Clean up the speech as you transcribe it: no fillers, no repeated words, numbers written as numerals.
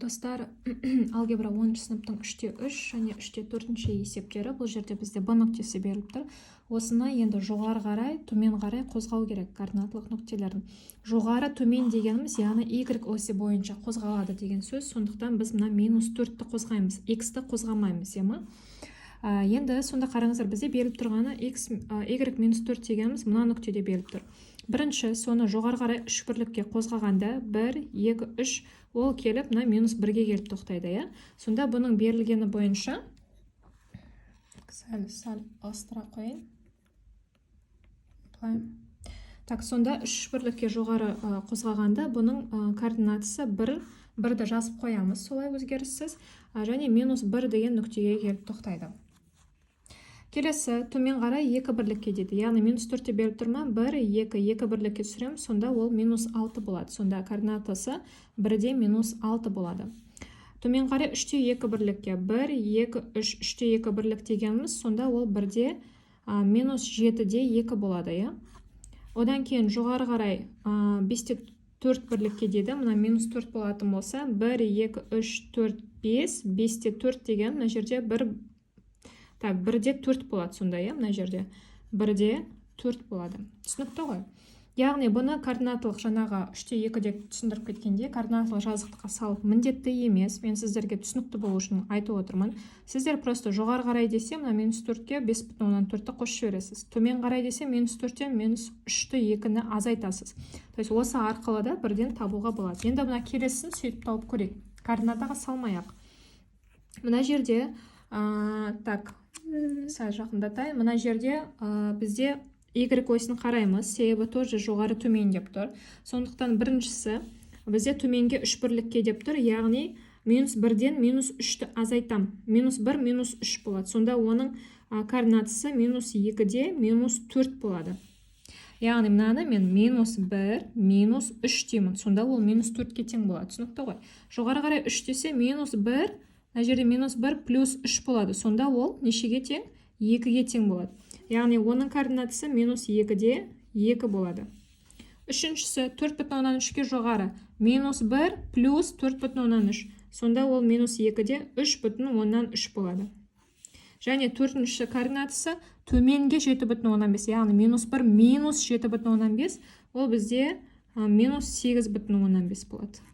Достар, алгебра 10 сыныптың 3-те 3 және 3-те 4 есептері. Бұл жерде бізде B нүктесі беріліп тұр. Осыны енді жоғары қарай, төмен қарай қозғау керек координаталық нүктелерін. Жоғары, төмен дегеніміз, яғни y осі бойынша қозғалады деген сөз. Сондықтан біз мына минус 4-ті қозғаймыз, x-ті қозғамаймыз, иә ма? Енді сонда қараңыздар, бізде беріліп тұрғаны x, y минус 4 дегеніміз мына нүктеде беріліп тұр. Бірінші, соны жоғары қарай үш бірлікке қозғағанда, 1, 2, 3, ол келіп мына минус 1-ге келіп тоқтайды, иә. Сонда бұның берілгені бойынша, сәл сәл ығыстыра қояйын, былай. Так, сонда үш бірлікке жоғары қозғағанда, бұның координатасы 1, 1-ді жазып қоямыз солай өзгеріссіз, және минус 1 деген нүктеге келіп тоқтайды. Келесі, төмен қарай екі бірлікке дейді, яғни минус 4-те беріліп тұр ма? 1, 2, екі бірлікке түсіреміз, сонда ол минус 6 болады. Сонда координатасы 1-де минус 6 болады. Төмен қарай 3-те 2 бірлікке: 1, 2, 3. 3-те 2 бірлік дегеніміз, сонда ол 1-де минус 7-де 2 болады, иә. Одан кейін жоғары қарай 5-те 4 бірлікке деді. Мына минус 4 болатын болса, 1, 2, 3, 4, 5, 5-те 4 деген мына жерде 1. Так, 1-де 4 болады сонда, иә, мына жерде 1-де 4 болады. Түсінікті ғой? Яғни бұны координаталық, жаңағы 3-те 2 деп түсіндіріп кеткенде, координаталық жазықтыққа салып міндетті емес. Мен сіздерге түсінікті болу үшін айтып отырмын. Сіздер просто жоғары қарай десе, мына минус 4-ке 5,4-ті қосып жібересіз. Төмен қарай десе, минус 4-тен минус 3-ті, 2-ні азайтасыз. То есть осы арқылы да бірден табуға болады. Енді мына келесісін сөйтіп тауып көрейік, координатаға салмай ақ. Мына жерде так, сәл жақындатайын. Мына жерде бізде y осін қараймыз, себебі тоже жоғары, төмен деп тұр. Сондықтан біріншісі, бізде төменге үш бірлікке деп тұр, яғни минус бірден минус үшті азайтам, минус бір, минус үш болады. Сонда оның координатасы минус екіде минус төрт болады. Яғни мынаны мен минус бір, минус үш деймін, сонда ол минус төртке тең болады. Түсінікті ғой? Жоғары қарай үш десе, минус бір, мына жерде минус бір плюс үш болады. Сонда ол нешеге тең? Екіге тең болады. Яғни оның координатасы минус екіде екі болады. Үшіншісі, 4,3-ке жоғары: минус бір плюс 4,3, сонда ол минус екіде 3,3 болады. Және төртінші координатасы, төменге 7,5, яғни минус бір минус 7,5, ол бізде минус 8,5 болады.